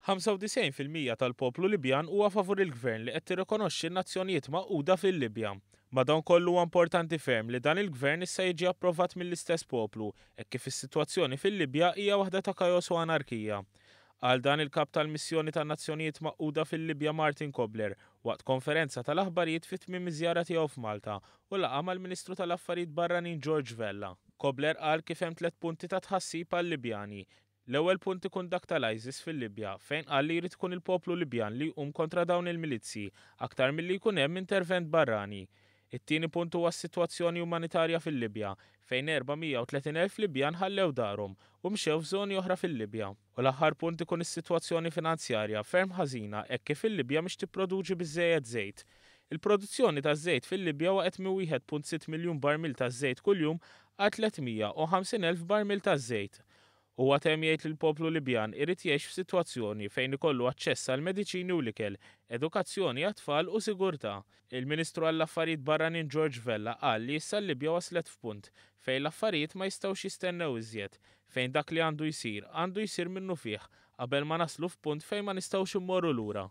95% tal-poplu Libjan huwa favur il-gvern li qed tirrikonoxxi n-Nazzjonijiet Magħquda fil-Libja. Madankollu huwa importanti ferm li dan il-gvern issa jiġi approvat mill-istess poplu hekk kif is-sitwazzjoni fil-Libja hija waħda ta' kaos u anarkija. Qal dan il-Kap tal-Missjoni tan-Nazzjonijiet Magħquda fil-Libja Martin Kobler waqt konferenza tal-aħbarijiet fi tmiem iż-żjara tiegħu f'Malta u laqgħa mal-Ministru tal-Affarijiet Barranin George Vella. Kobler qal kif hemm tlett punti ta' tħassib għal-Libjani. L-ewwel punt ikun dak tal-ISIS fil-Libja, fejn qal li jrid ikun il-poplu Libjan li jqum kontra dawn il-milizzji, aktar milli jkun hemm intervent barrani. It-tieni punt huwa s-sitwazzjoni umanitarja fil-Libja, fejn 430,000 Libjan ħallew darhom u mxew f'żoni oħra fil-Libja. U l-aħħar punt ikun is-sitwazzjoni finanzjarja ferm ħażina hekk kif il-Libja mhix tipproduċi biżżejjed żejt. Il-produzzjoni taż-żejt fil-Libja waqgħet minn 1.6 miljun barmil ta' żejt kuljum għal 350,000 barmil ta' żejt. Huwa temm jgħid li l-poplu Libjan irid jgħix f'sitwazzjoni fejn ikollu aċċess għall-mediċini u l-ikel, edukazzjoni għat-tfal u sigurtà. Il-Ministru għall-Affarijiet Barranin George Vella qal li issa l-Libja waslet f'punt fejn l-affarijiet ma jistgħux jistennew iżjed, fejn dak li għandu jsir, għandu jsir minnufih qabel ma naslu f'punt fejn ma nistgħux immorru lura.